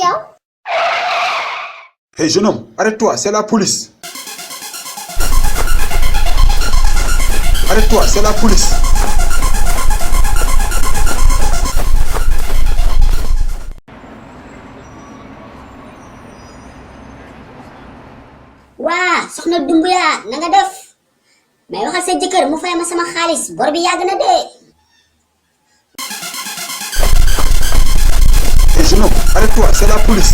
yow. Hey jeune homme, arrête-toi, c'est la police. Arrête-toi, c'est la police. Waa soxna Dumbuya na nga def mais waxal sa jëkkër mu fay ma sama xaalis bor bi yàgg na de. Hey jeune homme, arrête-toi, c'est la police.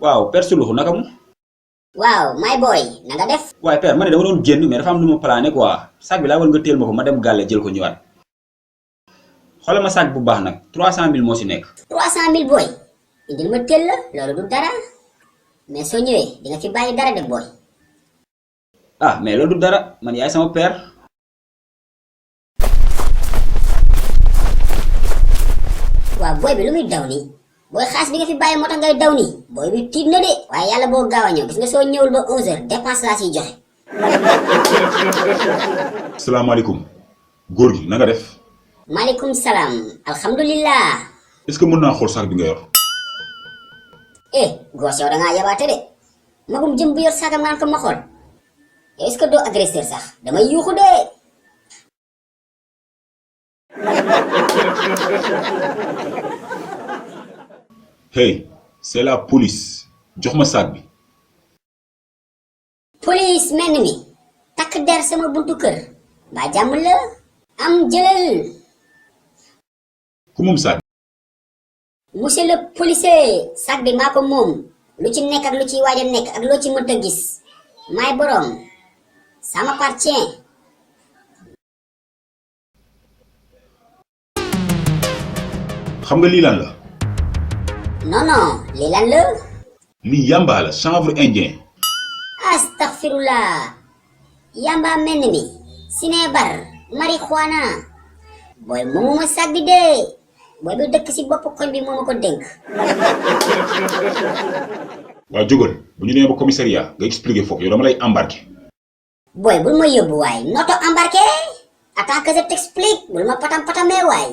waaw père Suluxu naka mu. waaw my boy na nga def. waaye père ma ne dama doon génn mais dafa am lu ma plané quoi sac bi laa war nga téel ma ko ma dem gàlle jël ko ñëwaat xoolal ma sac bu baax nag 300 000 moo si nekk. 300 000 boy indil ma teel la loolu du dara mais soo ñëwee di nga fi bàyyi dara de boy. ah mais loolu du dara man yaay sama père. waaw boy bi lu muy daw nii boy xaas bi nga fi bàyyi moo tax ngay daw nii boy bi tiit na de waaye yàlla boo gaaw a ñëw gis nga soo ñëwul ba 11h dépense laa siy joxe. salaamaaleykum góor gi na nga def. maaleykum salaam alhamdulillah. est-ce que mën naa xool sac bi nga yor. goos yow da ngaa yabaate de magum jëm bu yor saagam ngaan ko ma xool est-ce que doo agresseur sax damay yuuxu de. Hey, c'est la police. jox ma sac bi. police mel mi takk der sama buntu kër ba jàmm la am jëlal. ku moom sac. monsieur le policier sac bi maa ko moom lu ci nekk ak lu ciy waaj a nekk ak loo ci mënta gis maay borom ça m'appartient. xam nga lii lan la. non non lii lan la. lii yamba la chanvre indien. astaghfirullah yamba mel mi sinebar marijuana booy moomuma sac bi de booy bi dëkk ci bopp koñ bi moo ma ko dénk. waa jógal bu ñu demee ba commissariat nga expliquer foofu yow dama lay embarquer. booy bul ma yóbbu waay noto embarqué attends que je t'explique bul ma patam patamee waay.